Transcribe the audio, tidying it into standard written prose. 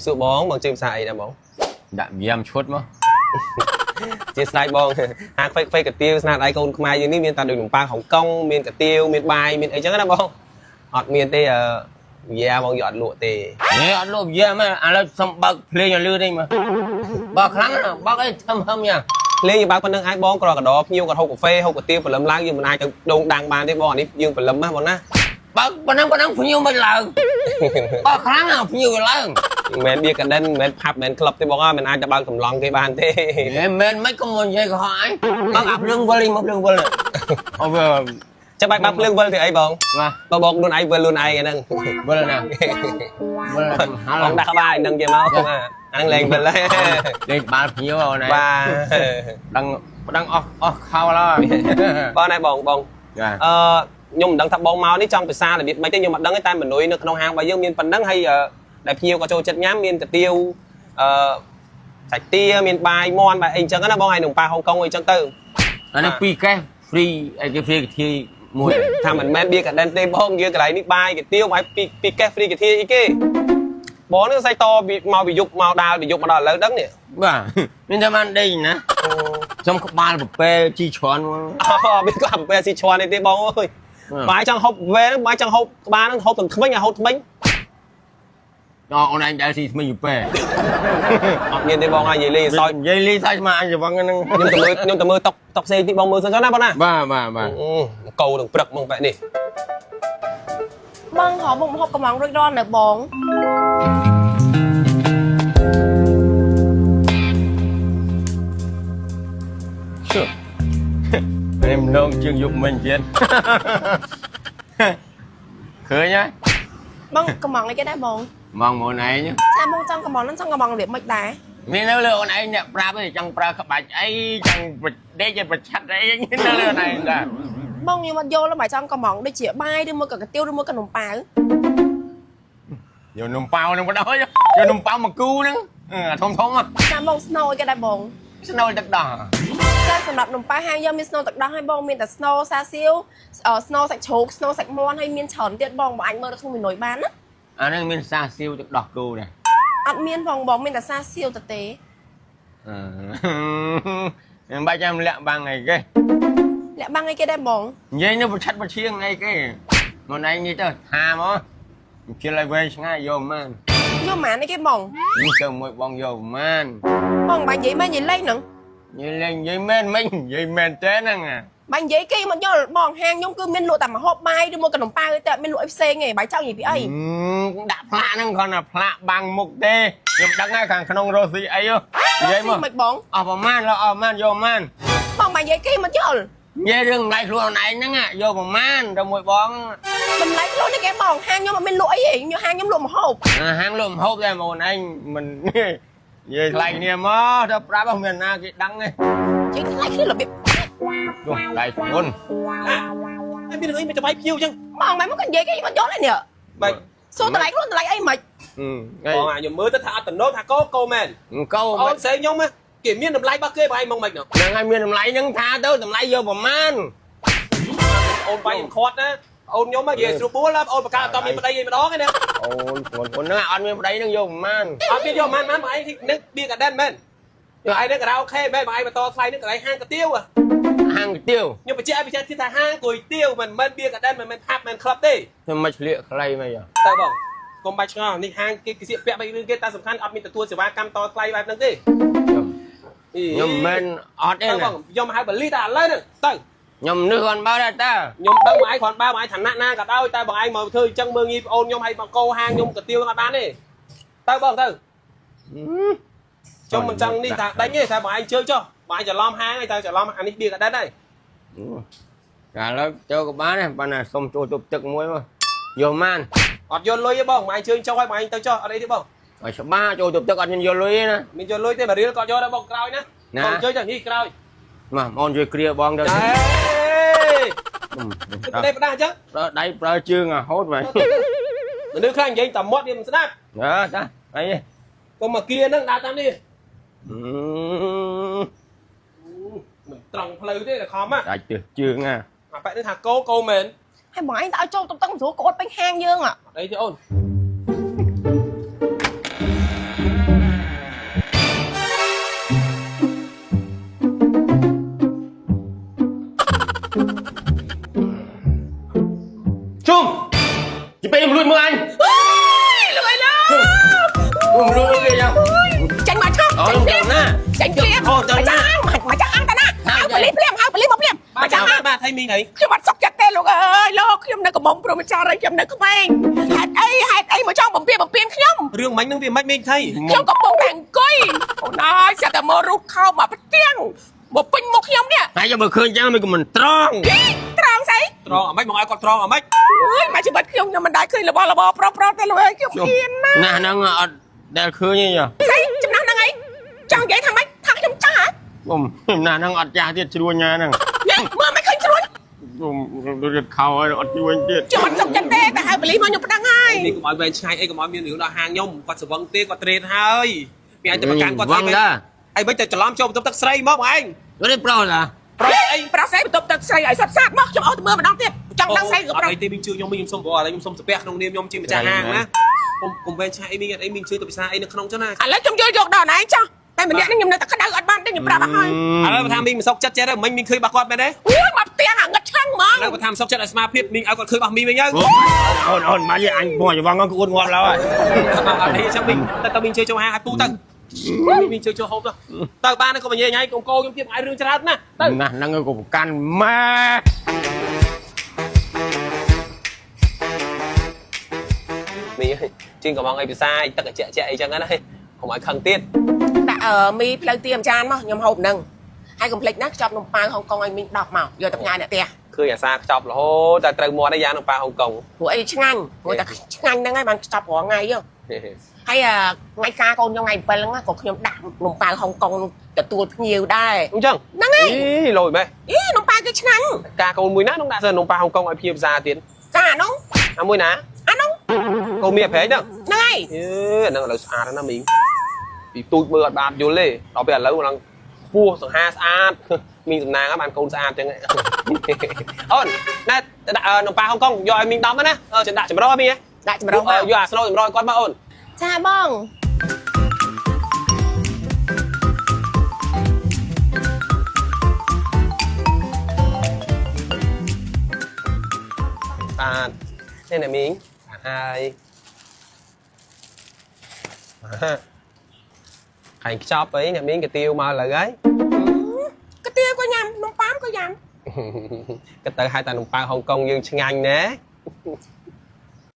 រាបសួរបងបងជឿភាសាអីដែរបង ដាក់យាមឈុតមក ជាស្ដេចបងហាងខ្វេខ្វេកាទៀវស្នាដៃកូនខ្មែរយើងនេះមានតែដូចនំប៉័ងហុងកុងមានកាទៀវមានបាយមានអីចឹងណាបងអត់មានទេអឺយ៉ាបងយកអត់លក់ទេ នេះអត់លក់យាមឥឡូវសុំបើកភ្លេងឲ្យលឺនេះមកបើកខ្លាំងណាស់បើកអីធំហឹមយ៉ា លេងយើងបើកប៉ុណ្្នឹងអាចបងក្រកដភ្ញៀវគាត់ហូបកាហ្វេហូបកាទៀវព្រលឹមឡើងយើងមិនអាចទៅដងដាំងបានទេបងអានេះយើងព្រលឹមណាបងណា បើកប៉ុណ្ណឹងប៉ុណ្ណឹងភ្ញៀវមិនឡើងបើកខ្លាំងណាស់ភ្ញៀវវាឡើង មិនមែនបៀកាដិនមិនមែនផាប់មិនមែនក្លឹបទេបងអើមិនអាចទៅបើកកំឡងគេបានទេ ហេមិនមិនកុំមកនិយាយកុហកអញបើកអាភ្លើងវិលនេះមកភ្លើងវិលនេះអូវា ចាំបាច់បើកភ្លើងវិលទេអីបង បាទ បើបងខ្លួនឯងវិលខ្លួនឯងហ្នឹង វិលណាវិលណាហា បងដាក់ក្បាលហ្នឹងគេមកអាហ្នឹងលែងវិលហើយ លេងបាល់ភ្ញៀវអូនឯង បាទ ដឹងដឹងអស់អស់ខោហើយ បងណែបងបង បាទ អឺខ្ញុំមិនដឹងថាបងមកនេះចង់ភាសារបៀបម៉េចទេខ្ញុំមិនដឹងទេតែមនុយនៅក្នុងហាងរបស់យើងមានប៉ុណ្ណឹងហើយដែលភ្ញៀវក៏ចូលចិត្តញ៉ាំមានកាទៀវអឺសាច់ទាមានបាយមាន់បាយអីចឹងណាបងហើយនំប៉ាហុងកុងអីចឹងទៅ អានេះពីរកេះ free អីគេ free កាធីមួយ ថាមិនមែនបៀកាដិនទេបងយើងកន្លែងនេះបាយកាទៀវបាយពីពីកេះហ្វ្រីកាធាអីគេបងនេះសៃតមកពីយប់មកដាល់ពីយប់មកដល់ឥឡូវដឹងនេះ បាទមានតែបានដេកណាសុំក្បាលពពែជីច្រើនមក អូមានក្បាលពពែស៊ីឈွန်នេះទេបងអើយបាយចង់ហូបវែបាយចង់ហូបក្បាលហ្នឹងហូបទាំងថ្មិញឲ្យហូបថ្មិញ ដល់អូនឯងដែលស៊ីថ្មិញពពែ អត់មានទេបងហើយនិយាយលេងសើច និយាយលីសាច់មកអញច្វឹងហ្នឹង ខ្ញុំទៅមើលខ្ញុំទៅមើលតុកតុកផ្សេងទីបងមើលសិនចុះណាបងណា បាទបាទបាទ កោនឹងព្រឹកមកបែបនេះ បងហៅមុខម្ហូបកំងរួចរាល់នៅបង ជឿនេះម្ដងជាងយប់មិញទៀតឃើញហើយ បងកំងអីគេដែរបង មកមកអូនឯង ចាបងចង់កំងហ្នឹងចង់កំងរបៀបម៉េចដែរ មាននៅលើអូនឯងអ្នកប្រាប់ឯងចង់ប្រើក្បាច់អីចង់ប្រដេកឲ្យប្រឆាត់អីនៅលើអូនឯងដែរ បងខ្ញុំអត់យល់ទេបើចង់កំងដូចជាបាយឬមួយក៏កាទៀវឬមួយក៏នំប៉ាវ យកនំប៉ាវហ្នឹងបណ្ដោយយកនំប៉ាវមកគូហ្នឹងធំធំ ចាបងស្នូអីគេដែរបង ស្នូលទឹកដោះ ចាសម្រាប់នំប៉ាវហាងយើងមានស្នូទឹកដោះហើយបងមានតែស្នូសាសៀវស្នូសាច់ជ្រូកស្នូសាច់មាន់ហើយមានច្រើនទៀតបងបងអាចមើលនៅក្នុងមេនុយបានណា អាហ្នឹងមានសាសៀវទឹកដោះគោដែរ អត់មានបងបងមានតែសាសៀវទៅទេ មិនបាច់ចាំលាក់បាំងអីគេ លាក់បាំងអីគេដែរបង និយាយនៅប្រឆាត់ប្រឈៀងអីគេមកឯងនេះទៅថាមកជិលឲ្យវែងឆ្ងាយយកម៉ាន យកម៉ានអីគេបង នេះទៅមួយបងយកម៉ាន បងបាញ់និយាយមែននិយាយលេងហ្នឹង និយាយលេងនិយាយមែនមិញនិយាយមែនទេហ្នឹង បាញ់និយាយគេមកយល់បងហាងខ្ញុំគឺមានលក់តែម្ហូបបាយឬមួយក៏នំប៉ាវទេអត់មានលក់អីផ្សេងទេបាយចង់និយាយពីអី ដាក់ផ្លាកហ្នឹងគ្រាន់តែផ្លាកបាំងមុខទេខ្ញុំដឹងហើយខាងក្នុងរស់ស៊ីអីនិយាយមក មិនបង អស់ប្រមាណលោកអស់ប្រមាណយកប្រមាណ បងបាញ់និយាយគេមកយល់ និយាយរឿងតម្លៃខ្លួនឯងហ្នឹងយកប្រមាណទៅមួយបង តម្លៃខ្លួននេះគេបងហាងខ្ញុំអត់មានលក់អីទេខ្ញុំហាងខ្ញុំលក់ម្ហូប ហាងលក់ម្ហូបដែរបងឯងមិននិយាយថ្លៃគ្នាមកទៅប្រាប់មានណាគេដឹងទេ និយាយថ្លៃគ្នារបៀប ទោះដៃធ្ងន់ ហើយមានរឿងអីមកច្បាយភ្ញៀវចឹង បងមិនមកក៏និយាយគេមកយល់ទេនេះ បែប សួរតម្លៃខ្លួនតម្លៃអីមិន បងអាខ្ញុំមើលទៅថាអត់តំណថាកោកោមែនក ោ អូនផ្សេងខ្ញុំគេមានតម្លៃរបស់គេបងឯងមកមិនហ្នឹង ហ្នឹងហើយមានតម្លៃហ្នឹងថាទៅតម្លៃយកប្រមាណ អូនបាយខ្ញុំខាត់ណាអូនខ្ញុំនិយាយស្រួលបួលអូនបកកើតអត់មានប្តីឯម្ដងឯណា អូនខ្លួនខ្លួនហ្នឹងអត់មានប្តីហ្នឹងយកប្រមាណ អត់មានយកម៉ានម៉ានបងឯងនឹកបៀកាដិនមែនយកឯងនឹងការ៉ាអូខេមែនបងឯងបន្តថ្លៃនឹងកន្លែងហាងកាទៀវ ហាងកាទៀវ ខ្ញុំបញ្ជាក់ឲ្យបញ្ជាក់ទៀតថាហាងគុយទាវមិនមែនបៀកាដិនមិនមែនផាប់មិនក្លឹបទេ ខ្ញុំមិនឆ្លៀកខ្លីមក ទៅបងកុំបាច់ឆ្ងល់នេះហាងគេគេសៀកពាក់បែបរឿងគេតែសំខាន់អត់មានទទួលសេវាកម្មតថ្លៃបែបហ្នឹងទេ ខ្ញុំមិនអត់ទេ ទៅបងខ្ញុំហៅបលីតែឥឡូវហ្នឹងទៅ ខ្ញុំនឹកគាត់បើដែរតើ ខ្ញុំដឹងបងឯងគ្រាន់បើបងឯងឋានៈណាក៏ដោយតែបងឯងមកធ្វើអញ្ចឹងមើងងាយប្អូនខ្ញុំឲ្យមកកោហាងខ្ញុំកាទៀវហ្នឹងអត់បានទេទៅបងទៅខ្ញុំមិនចង់នេះថាដេញទេតែបងឯងជើចុះបងឯងច្រឡំហាងហើយតែច្រឡំអានេះបៀកាដិនហើយ កាលឡើយចូលក៏បានដែរប៉ុន្តែសុំចូលទប់ទឹកមួយមកយកម៉ាន អត់យកលុយទេបងបងឯងជើញចុះហើយបងឯងទៅចុះអត់អីទេបង ឲ្យច្បាស់ចូលទប់ទឹកអត់មានយកលុយទេណា មានយកលុយទេមួយរៀលក៏យកដែរបងក្រោយណាបងជើញចុះនេះក្រោយ មកអូនជួយគ្រាបងទៅ អេប្រទេសផ្ដាស់អញ្ចឹង ប្រើដៃប្រើជើងអាហូតបាទ មនុស្សខ្លះនិយាយតែមាត់វាមិនស្ដាប់ អើតាអី កុំមកគៀហ្នឹងដើរតាមនេះមិនត្រង់ផ្លូវទេតែខំ ដាច់ទិសជើងអា អាប៉ែនេះថាកោកោមែន ហើយបងឯងទៅឲ្យចូលតុបទឹកមិនស្រួលកូនពេញហាងយើង អត់អីទេអូន ថៃមីងអី ខ្ញុំអត់សុខចិត្តទេលោកអើយលោកខ្ញុំនៅកំមុំព្រមចរិយខ្ញុំនៅក្មេងហេតុអីហេតុអីមកចង់បំពេញខ្ញុំ រឿងមិញហ្នឹងវាមិនមីងថៃ ខ្ញុំកំពុងតែអង្គុយអូនអើយស្រាប់តែមករូបខោមកផ្ទាំងមកពេញមុខខ្ញុំនេះ ហើយយកមើលឃើញចឹងមិនក៏មិនត្រង់ យីត្រង់ស្អី ត្រង់អាម៉េចមកឲ្យគាត់ត្រង់អាម៉េច អើយមកជីវិតខ្ញុំខ្ញុំមិនដែលឃើញរបស់របរប្រុសប្រុសទេលោកអើយខ្ញុំហ៊ានណាស់ ណាស់ហ្នឹងអត់ដែលឃើញទេ ស្អីចំណាស់ហ្នឹងអីចង់និយាយថាម៉េចថាខ្ញុំចាស់ហ៎ គុំណាស់ហ្នឹងអត់ចាស់ទៀតជ្រួញណាហ្នឹង ញ៉េមើលមិនឃើញជ្រួញ គុំដូចខោហើយអត់ជ្រួញទៀត ខ្ញុំអត់សុខចិត្តទេតែហៅប៉ូលីសមកខ្ញុំប្តឹងហើយ នេះកុំឲ្យវែងឆ្ងាយអីកុំឲ្យមានរឿងដល់ហាងខ្ញុំគាត់ស្វឹងទេគាត់ត្រេតហើយមានអាចទៅប្រកាន់គាត់ វងដែរ អីមិនទៅច្រឡំចូលបន្ទប់ទឹកស្រីមកបងឯង នេះប្រុសឡា ប្រុសអី ប្រុសស្អីបន្ទប់ទឹកស្រីឲ្យសុទ្ធសាធមកខ្ញុំអស់ទៅមើលម្ដងទៀតចង់ដឹងស្អីក៏ប្រុស អត់អីទេមីងជឿខ្ញុំមីងខ្ញុំសុំព្រោះឥឡូវខ្ញុំសុំសាពះក្នុងនាមខ្ញុំជាម្ចាស់ហាងណាកុំវែងឆ្ងាយអីមីងអត់អីមីងជឿទៅភាសាអីនៅក្នុងចឹងណា ឥឡូវខ្ញុំយល់យកដល់ណែចុះតែម្នាក់នេះខ្ញុំនៅតែក្តៅអត់បានទេខ្ញុំប្រាប់ឲ្យហើយ ឥឡូវបើថាមីងមិនសុខចិត្តចេះទៅមិញមីងឃើញរបស់គាត់មែនទេ អូយមកផ្ទាំងអាងឹតឆឹងហ្មង ឥឡូវបើថាមិនសុខចិត្តឲ្យស្មារភាពមីងឲ្យគាត់ឃើញរបស់មីងវិញទៅ អូនអូនមកយអញបងចវងក៏អួតងាប់ឡើយ អត់អីចឹងមីងទៅមីងជឿចូលហាងឲ្យពូទៅមីងជឿចូលហូបទៅទៅបានកុំនិយាយញ៉ៃកុំកោខ្ញុំទៀតឲ្យរឿងច្រើនណាស់ទៅ ណាស់ហ្នឹងក៏ប្រកាន់ម៉ែ មីងជាងកំងអីភាសាអីទឹកអជាក់ជាក់អីចឹងណាកុំឲ្យខឹងទៀត ដាក់អឺមីផ្លូវទៀមចានមកខ្ញុំហូបហ្នឹងហើយកុំភ្លេចណាខ្ចប់នំប៉័ងហុងកុងឲ្យមីង10មកយកទៅផ្ញើអ្នកផ្ទះ ឃើញអាសាខ្ចប់រហូតតែត្រូវមាត់ឯយ៉ាងនឹងប៉ាហុងកុង ព្រោះអីឆ្ងាញ់ព្រោះតែឆ្ងាញ់ហ្នឹងហើយបានខ្ចប់រាល់ថ្ងៃហ៎ហើយថ្ងៃការកូនខ្ញុំថ្ងៃ7ហ្នឹងក៏ខ្ញុំដាក់នំប៉័ងហុងកុងទទួលភ្ញៀវដែរ អញ្ចឹង ហ្នឹងហើយ អីលយម៉េះ អីនំប៉័ងគេឆ្ងាញ់ ការកូនមួយណានោះដាក់សិននំប៉ាហុងកុងឲ្យភ្ញៀវភាសាទៀត កាអានោះ អាមួយណា អានោះ កូនមានប្រេងហ្នឹង ហ្នឹងហើយ អេអាហ្នឹងឥឡូវស្អាតណាស់មីងពីទូចមើលអត់បានយល់ទេដល់ពេលឥឡូវឡើងពោះសង្ហាស្អាតមីងសំណាងបានកូនស្អាតចឹងអូនណែដាក់នំប៉ាហុងកុងយកឲ្យមីង10ណាចាំដាក់ចម្រោះមី ដាក់ចម្រុះមក យកអាស្នូចម្រោះឲ្យគាត់មកអូន ចាបង បាទនេះណាមីងហើយហើយខ្ចប់អីអ្នកមីងកាទៀវមកឥឡូវហើយ កាទៀវក៏ញ៉ាំនំប៉័ងក៏ញ៉ាំ ក៏ទៅហៅតែនំប៉័ងហុងកុងយើងឆ្ងាញ់ណា